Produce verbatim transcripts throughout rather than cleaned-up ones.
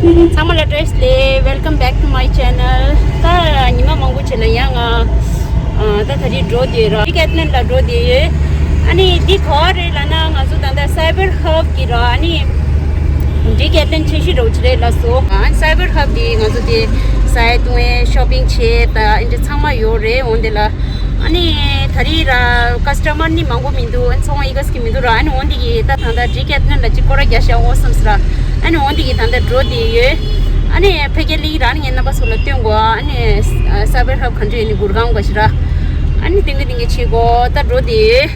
ཚང་མ་ལ་བཀྲ་ཤིས་བདེ་ལེགས། Welcome back to my channel. ད་ཉི་མ་མང་པོ་བྱས་ལ་ཡང་ང་ད་ད་རེས་འགྲོ་བསྡད་ཡོད་ར། ཌི་ཀེ་ཐི་ལོན་ལ་འགྲོ་བསྡད་ཡོད། ཨ་ནི་འདི་ག་བ་རེད་ལབ་ན། ང་ཚོ་ད་ལྟ་སའེ་བར་ཧབ་གི་ར། ཨ་ནི་ཌི་ཀེ་ཐི་ལོན་ཆེ་ཤོས་ར་ཅིག་རེད་ལགས་སོ། ཨ་ནི་སའེ་བར་ཧབ་དེ་ང་ཚོ་དེ་ཟ་ཡས་བཏུང་ཡས་ཤོ་པིང་བྱས་ད་ཨ་འདྲ་ཚང་མ་ཡོད་རེད། འོན་ཏེ་ལ་ཨ་ནི་ད་རེས་ར་ཀ་སི་ཊ་མར་ནི་མང་པོ་མི་འདུག་ཨ་ནི་ཚོང་ཡི་ག་ཟིག་གི་མི་འདུག་ར། ཨ་ནི་འོན་ཏེ་གི་ད་ད་ལྟ་ཌི་ཀེ་ཐི་ལོན་ལ་ཅིག་སྐོར་ར་རྒྱག་བཞག་འོ་བསམ་སོང་ར། ཨ་ནི་འོན་ཏེ་གི་ད་ལྟ་འགྲོ་བསྡད་ཡོད། ཨ་ནི་ཕ་གིར་སླེབས་ར་ནི་ངས་རྣམ་པ་ཚོ་ལ་སྟོན་དགོས། ཨ་ནི་སའེ་བར་ཧབ་ག་འདྲ་ཡོད་ནི་གུར་གང་ག་ཞིག་ར། ཨ་ནི་ཏིང་གི་ཏིང་གི་བྱེད་དགོས། ད་འགྲོ་བསྡད་ཡོད།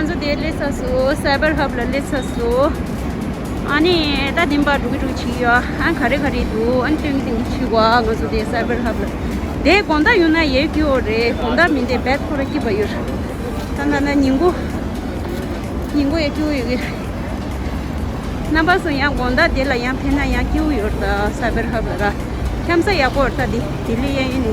ང་ཚོ་དེ་སླེབས་ཚར་སོང་། སའེ་བར་ཧབ་ལ་སླེབས་ཚར་སོང་། ཨ་ནི་ད་དེ་འབའ་འགྲོ་གི་འགྲོ་གི་བྱེད་ཀྱི་ཡོད། ཨ་ག་རེ་ག་རེ་འདུག་ཨ་ནི་སྟོན་གི་སྟོན་གི་བྱེད་དགོས། ང་ཚོ་དེ་སའེ་བར་ཧབ་ལ་དེ་དགོང་དག་ཡོང་ན་ཡག་གི་ཡོད་རེད། དགོང་དག་མིན་དེ་བེད་ཁོ་ར་སྐྱིད་པ་ཡོད་རེད། ད་ད་ད་ཉིན་གུང་ཉིན་གུང་ཡག་གི་ཡོད་ཀྱི་རེད། རྣམ་པ་ཚོ་ཡང་དགོང་དག་དེ་ལ་ཡང་ཕེབས་ན་ཡང་སྐྱིད་པོ་ཡོད་རེད། ད་སའེ་བར་ཧབ་ལ་ར་འཁྱམ་ས་ཡག་པོ་རེད། ད་དེ་དེ་ལས་ཡང་ཡིན་ནི།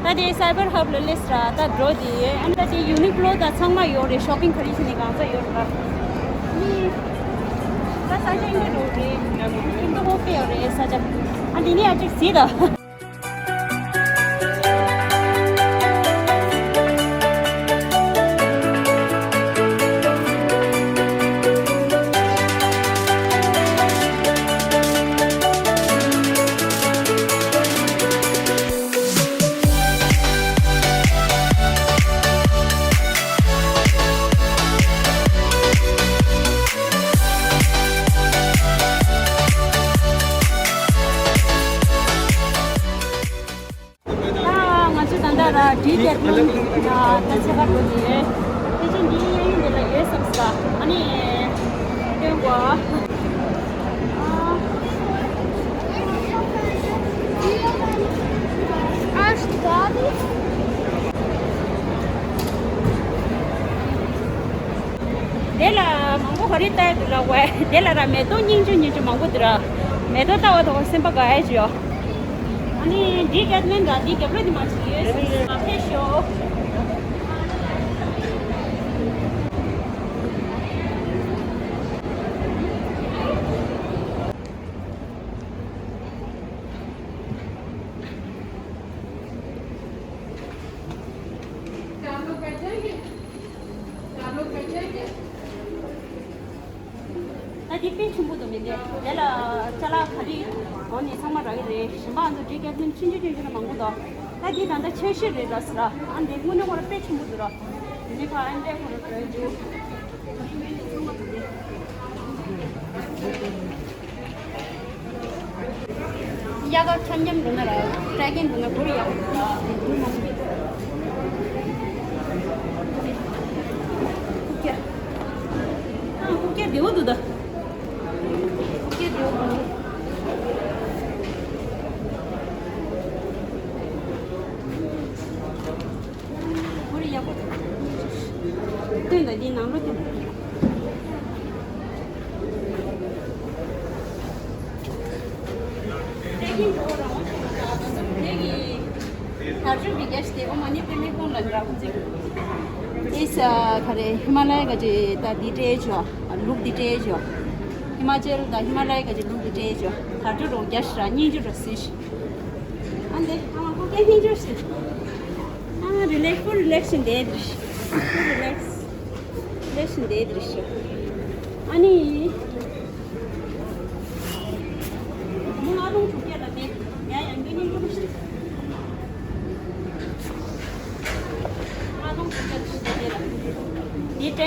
ད་དེ་སའེ་བར་ཧབ་ལ་སླེབས་ར། ད་འགྲོ་དེ་ཨ་ནི་ད་དེ་ཡུ་ནི་ཀློ་དང་ཚང་མ་ཡོད་རེད། ཤོ་པིང་ག་རེ་བྱེད་ནས་གང་ས་ཡོད་ར། ནི་ད་ས་ཆ་ཡིན་འགྲོ་རེད། ཁྱིམ་ཐོག་ཧོབ་སྟེ་ཡོད་རེད་ས་ཆ། ཨ་འདི་ནས་ཨ་ཅིག་གཟིགས་དང་། ང་ཚོ་ད་ལྟ་ར་ཌི་ཀེ་ཐི་ལོན་ལ་ད་ཆ་ག་འགྲོ་གི་ཡོད། དེ་བཞིན་འདི་གཡས་གཡོན་འདི་ལ་ཡོད་བསམ་ས། ཨ་ནི་སྟོན་གོ། དེ་ལ་མང་པོ་ག་རེ་བལྟས་འདུག་ལ་བས། དེ་ལ་ར་མེ་ཏོག་སྙིང་རྗེ་སྙིང་རྗེ་མང་པོ་འདུག་ར། མེ་ཏོག་ལྟ་བ་དང་སེམས་པ་དགའ་ཡ་ཅིག་ཡོད། ཨ་ནི་འདི་ག་ནས་འདྲ་འདི་རྒྱབ་ལ་འདི་མ་ཞིག་ཡོད་ཟེར་ནས་ང་ཕེབས་ཤོག་ད་འདི་དཔེ་ཆེན་པོ་འདུག་མི་འདི། དེ་ལ་ཅ་ལག་ག་རེ་འོ་ནི་ཚང་མ་རག་གི་རེད། གཞན་པ་ཨ་ཚོ་འདྲེ་སྐད་ཕན་ཆུང་ཆུང་ཆུང་ཆུང་ལ་མང་པོ་འདུག་ད་འདི་ད་ལྟ་ཆེ་ཤོས་རེད་ལ་ཟེར་ལ། ཨ་འདི་དངོས་གནས་ཁོ་ར་དཔེ་ཆེན་པོ་འདུག་ར། འདི་ནི་ཕ་ཨ་འདྲས་ཁོ་ར་འདྲ་འདུག་གཡག་འཁྱམ་འཁྱམ་འགྲོ་ན་ར། ཊེ་ཀིང་འགྲོ་ན་སྒོར་ཡག་པོ་འདུག་ཨ་འདི་མང་པོ་འདུག་ཀུ་ཀྱ། ཨ་ཀུ་ཀྱ་བདེ་བོ་འདུག་ད། ཀུ་ཀྱ་བདེ་བོ་འདུག་སྒོར་ཡག་པོ་འདུག་སྟོན་དང་འདི་ནང་ལོགས་སྟོན། དར་ལྕོག་གི་རྒྱ་ཞིག་དེ་འོ་མ་ནི་པེ་མེ་ཀོང་ལ་འདྲ་ཁོ་ཚིག་ཨེ་ས་ག་རེ་ཧི་མ་ལ་ཡ་ག་ཅི་ད་འདི་སྤྲད་ཆོག་ལུག་འདི་སྤྲད་ཆོག་ཧི་མ་ཅལ་དང་ཧི་མ་ལ་ཡ་ག་ཅི་ལུག་འདི་སྤྲད་ཆོག་དར་ལྕོག་རོ་རྒྱ་ཞིག་ར་སྙིང་རྗེ་རོ་སི་ཞིག་ཨ་འདི་ཨ་མ་ཁོ་ཀེ་སྙིང་རྗེ་ཞིག་ཨ་རི་ལེགས་ཕུལ་རི་ལེགས་ཤིན་དེ་འདྲ་ཕུལ་རི་ལེགས་རི་ལེགས་ཤིན་དེ་འདྲ་ཞིག་ཨ་ནི། མོ་ཨ་ལོང་དྲུག་བརྒྱ་ལ་དེ་ཡ་ཡ་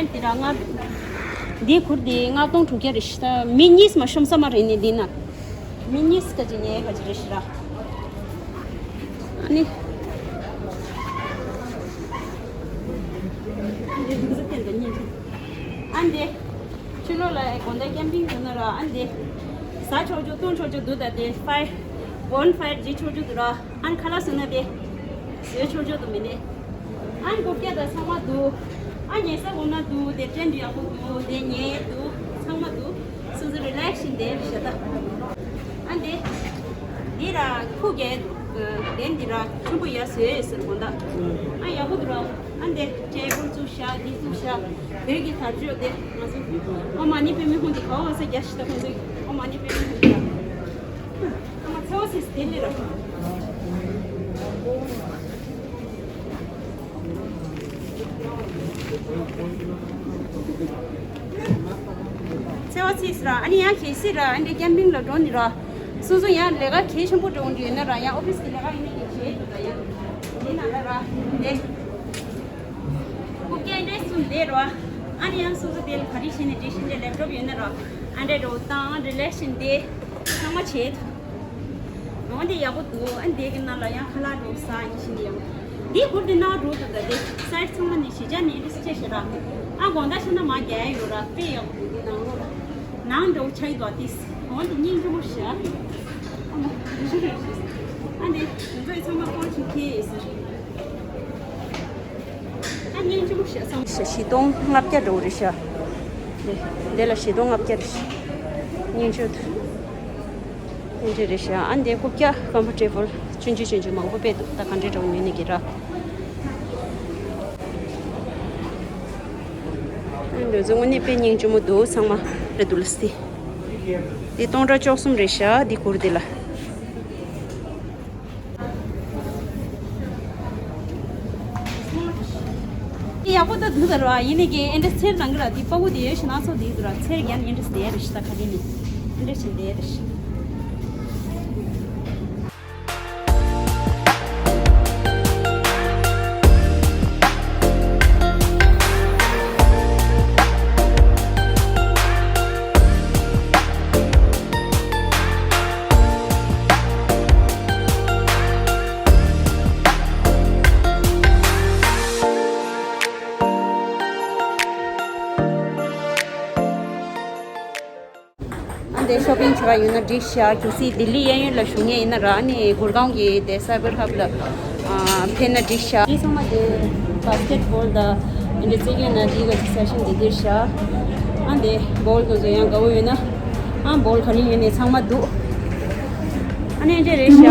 འདི་ར་ང་འདི་གུར་འདི་ལྔ་སྟོང་དྲུག་བརྒྱ་རེད་ཤི། ད་མི་གཉིས་མ་ཤོམ་ས་མ་རེད་ནི་འདི་ན། མི་གཉིས་ཀ་ཅི་ཉེ་ག་ཅི་རེད་ཤི་ར། ཨ་ནི། ཨ་འདི། ཕྱི་ལོགས་ལ་དགོང་དག་ཀེམ་པིང་ཡོད་ན་ར་ཨ་འདི། ཟ་ཆོག་ཆོག་བཏུང་ཆོག་ཆོག་འདུག་ད་དེ་ཕའི་བོན་ཕའི་རྗེ་ཆོག་ཆོག་འདུག་ར། ཨན་ཁ་ལག་བཟོས་ན་དེ། བཟོས་ཆོག་ཆོག་ཏུ་མི་ནི། ཨན་གོ་སྐྱ་དང་ཚང་མ་འདུག་ཨ་ཉལ་ས་འོ་ན་འདུག་དེ་ཊེན་ཊི་ཡག་པོ་འདུག་དེ་ཉལ་འདུག་ཚང་མ་འདུག་སོ་སོ་རི་ལེག་ཤིང་དེ་བྱེད་ད། ཨ་འདི། འདི་ར་ཁུག་གེ། དེ་འདི་ར་ཆུན་པོ་ཡ་བཟོས་ཟེར་གོ་ད། ཨ་ཡག་པོ་འདུག་ར། ཨ་འདི་ཊེ་བལ་བཙུགས་ཤག་འདི་བཙུགས་ཤག་བོད་ཀྱི་དར་ལྕོག་དེ་ང་ཚོ་ཨོཾ་མ་ཎི་པདྨེ་ཧཱུྃ་དེ་ག་བ་ས་རྒྱ་ཤི་ད་ཁོང་ཚོས་ཨོཾ་མ་ཎི་པདྨེ་ཧཱུྃ་དེ། ཚེ་བ་ཚིས་ར། ཨ་ནི་ཡང་གལ་སྲིད་ར་ཨ་འདྲ་ཀེམ་པིང་ལ་འགྲོ་ནི་ར། སོ་སོ་ཡང་ལས་ཀ་གལ་ཆེན་པོ་འགྲོ་འདྲི་ཡོད་ན་ར་ཡང་ཨོ་ཕིས་ཀྱི་ལས་ཀ་ཡིན་ན་གལ་ཆེ་འདུག་ད་ཡང་དེ་ན་ལ་ར་དེ། ཀུ་ཀེ་འདྲེ་གསུམ་ལས་ར། ཨ་ནི་ཡང་སོ་སོ་དེ་ལ་ག་རེ་བྱས་ནས་འདྲི་ཤིན་ཏེ་ལེབ་ཊོབ་ཡོད་ན་ར། ཨ་འདྲ་འགྲོ་དང་རི་ལེག་ཤིང་དེ་ཚང་མ་བྱེད། འོ་འདི་ཡག་པོ་འདུག་ཨ་འདི་གི་ནང་ལ་ཡང་ཁ་ལག་འགྲོ་ས་ཡིན་ཤིན་ཏེ་ཡག་པོ། འདི་གུར་འདི་ནང་འགྲོ་འདུག་ད་དེ་སའི་ཌི་ཚང་མ་ནི་གཞིས་ཆགས་ནི་ཨིན་ཊི་རེ་སི་ཆེ་ཤོས་ར། ཨ་དགོང་དག་ཕྱིན་ན་མ་རྒྱལ་ཡོད་ར་དཔེ་ཡག་པོ་འདུག་འདི་ནང་ལོགས་ལ། ནང་འགྲོ་ཆ་ཡི་དོ་ཏིས། འོ་འདི་སྙིང་རྗེ་མོ་ཤ། ཨ་མ་རི་ཤི་རི་ཤི། ཨ་འདི་ང་ཚོ་ཡི་ཚང་མ་ཀོང་ཆེན་ཁེ་ཡི་ཟེར། ཨ་སྙིང་རྗེ་མོ་ཤ་ཚང་། བཞི་སྟོང་ལྔ་བརྒྱ་འགྲོ་རེད་ཤ། འདི་ལ་བཞི་སྟོང་ལྔ་བརྒྱ་རེད་ཤ། སྙིང་རྗེ་དུ། འདི་རེད་ཤག་ཨ་འདི་རྐུབ་བཀྱག་ཀམ་ཕོར་ཊེ་བལ་ཆུང་ཆུང་ཆུང་ཆུང་མང་པོ་དཔེ་འདུག་ད་ག་འདྲས་འདྲ་བོ་ཉོས་ནས་ཀྱི་ར། ཨ་འདི་ཚོ་དངོས་གནས་དཔེ་སྙིང་རྗེ་མོ་འདུག་ཚང་མ་རེད་འདུག་ལ་སི། འདི་སྟོང་ཕྲག་བཅུ་གསུམ་རེད་ཤག་འདི་གུར་འདི་ལ། ཡག་པོ་ད་འདུག་ད་ར་ཡིན་ནི་གི་ཨེ་འདྲ་ཚེར་ནང་གི་ར་དེ་པ་ཀུ་དེ་ཡོད་ཤི་ན་ཚོ་དེ་འདུག་ར་ཚེར་རྒྱན་ཨེ་འདྲ་དེ་རེད་ཤི་ད་ག་དེ་ནི་ཨེ་འདྲ་ཞིག་དེ་རེད་ཤི། ཨ་འདི་ཤོ་པིང་བྱེད་པ་ཡོད་ན་འགྲིག་ཤག་གལ་སྲིད་ལྡི་ལི་གཡས་གཡོན་ལ་བཞུགས་མཁན་ཡིན་ན་ར་ཨ་ནི་གུར་ཁང་གི་དེ་སའི་བར་ཧབ་ལ་ཨ་ཕེབས་ན་འགྲིག་ཤག་འདི་ཚང་མ་དེ་བྷ་སི་ཀེ་ཊི་བོལ་དང་འདི་རྩེད་མོ་ན་འདི་ག་ཅིག་སེ་ཤན་འདི་འདིར་ཤག་ཨ་འདི་བོལ་དེ་ཚོ་ཡང་དགའ་བོ་ཡོད་ན་ཨ་བོལ་ག་རེ་ཡོད་ནི་ཚང་མ་འདུག་ཨ་ནི་འདི་རེད་ཤག་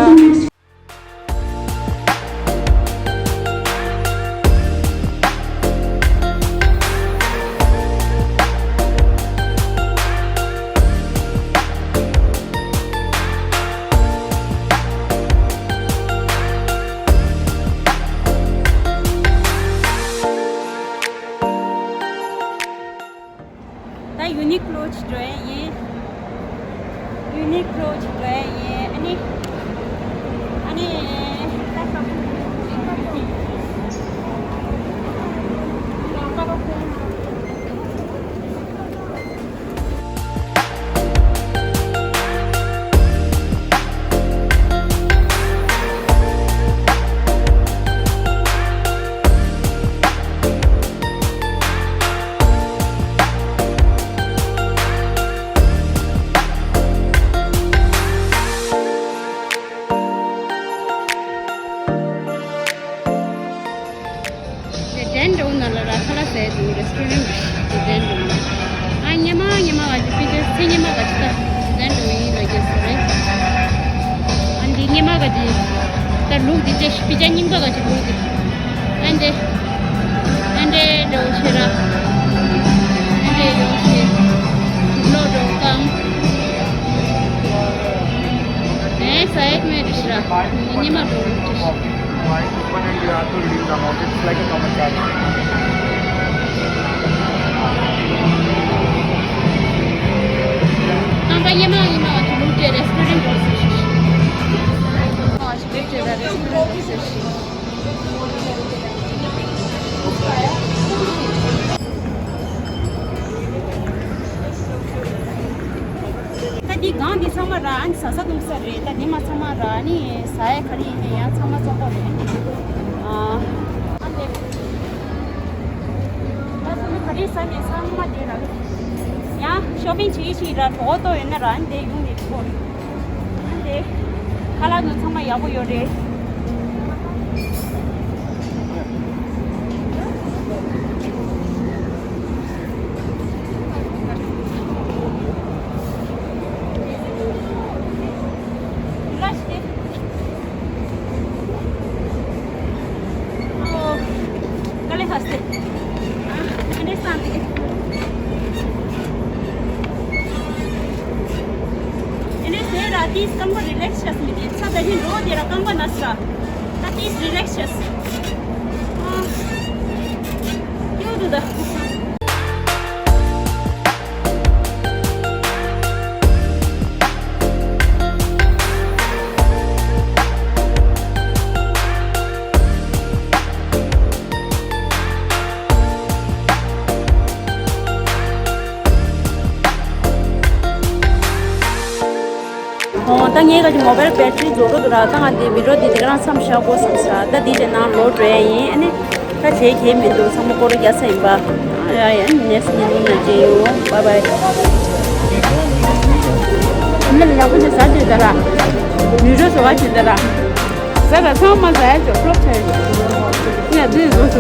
ད་ཡུ་ནི་ཀློ་ཅིག་འགྲོ་ཡ་ཡིན། ཡུ་ནི་ཀློ་ཅིག་འགྲོ་ཡ་ཡིན། ཨ་ནི། ཨ་ནི། ད་ཁ་པོ། དེ་ཌེན་འགྲོ་ན་ལ་ར་ཁ་ལག་ཟས་འདུག་རེ་སི་ཊོ་རན་ཊི་དེ་ཌེན་འགྲོ་ན། ཨ་ཉི་མ་ཉི་མ་ག་ཅི་པི་ཅར་ཚེ་ཉི་མ་ག་ཅི་ད་ཌེན་འགྲོ་ཡིན་ལ་རྒྱལ་སོ་རེད། ཨ་འདི་ཉི་མ་ག་ཅི་ད་ལུག་འདི་ཅེ་པི་ཅར་རྙིང་པ་ག་ཅི་ལུག་འདི། ཨ་འདི་ཨ་འདྲེ་འགྲོ་ཤེ་ར། ཨ་འདྲེ་འགྲོ་ཤེ་ལོ་འགྲོ་གང་། ཨེ་ས་ཡེག་མེ་རི་ཤི་ར་ཉི་མ་འགྲོ་རུ་ཅི་ཤི། Why? One and you have to leave the amount. It's like a common charge. ཁང་པ་ཉི་མ་ཉི་མ་བ་ཅི་ལུག་ཅེ་རེ་སི་ཊོ་རན་ཊི་འགྲོ་སུ་ཤི་ཤི། ཁང་པ་ཅི་ལུག་ཅེ་ར་རེ་སི་ཊོ་རན་ཊི་འགྲོ་སུ་ཤི། ཟ་ས་འདུག་ས་རེད། ད་འདི་མ་ཚང་མ་ར་ནི་ཟ་ཡ་ག་རེ་ཡིན་ནའི་ཡང་ཚང་མ་བཙོང་པོ་རེད། ཨ་ཨ་ལེ། ད་ཚང་མ་ག་རེ་ཟ་ནས་ཚང་མ་དེ་ར། ཡང་ཤོ་པིང་བྱེད་ཀྱི་ཞིག་ར་གྲོགས་ཏོ་ཡོད་ན་ར་ནི་དེ་ཡོང་ནས་འགྲོ། ཨ་ལེ། ཁ་ལག་ཚང་མ་ཡག་པོ་ཡོད་རེད། ཨེ་ནས་ཟེར་ར་ཏིས་རྐང་པ་རི་ལེགས་ཤེས་མི་དེ་ཚ་ད་ནི་འགྲོ་དེ་ར་རྐང་པ་ན་ས་ད་ཏིས་རི་ལེགས་ཤེས། ཨ། ཡོད་དུ་ད། ཨོ། ད་ངའི་ག་གི་མོ་བལ་བེ་ཊི་རི་རྫོགས་འགྲོ་འདུག་ར། ད་ང་འདི་བི་ཌི་ཡོ་འདི་འདི་ག་རང་མཚམས་བཞག་དགོས་བསམ་ས། ད་འདི་དེ་ནང་ལོག་འགྲོ་ཡ་ཡིན། ཨ་ནི་ད་དེ་གས་མི་འདུག་ཚང་མ་སྐོར་ར་རྒྱག་ས་ཡིན་པ། ཡ་ཡ། ནེག་སི་ཊི་ཉིན་མོ་ན་མཇལ་ཡོང་། བའི་བའི། མི་ལ་ཡག་པོ་ཞིག་ཟ་བྱོས་ད་ར། མི་རོ་ཟ་བ་བྱོས་ད་ར། ཟ་ར་ཚང་མ་ཟ་ཡ་ཅོ་ཕློག་ཆ་ཡོད། ཡ་འདི་བཟོ་ས།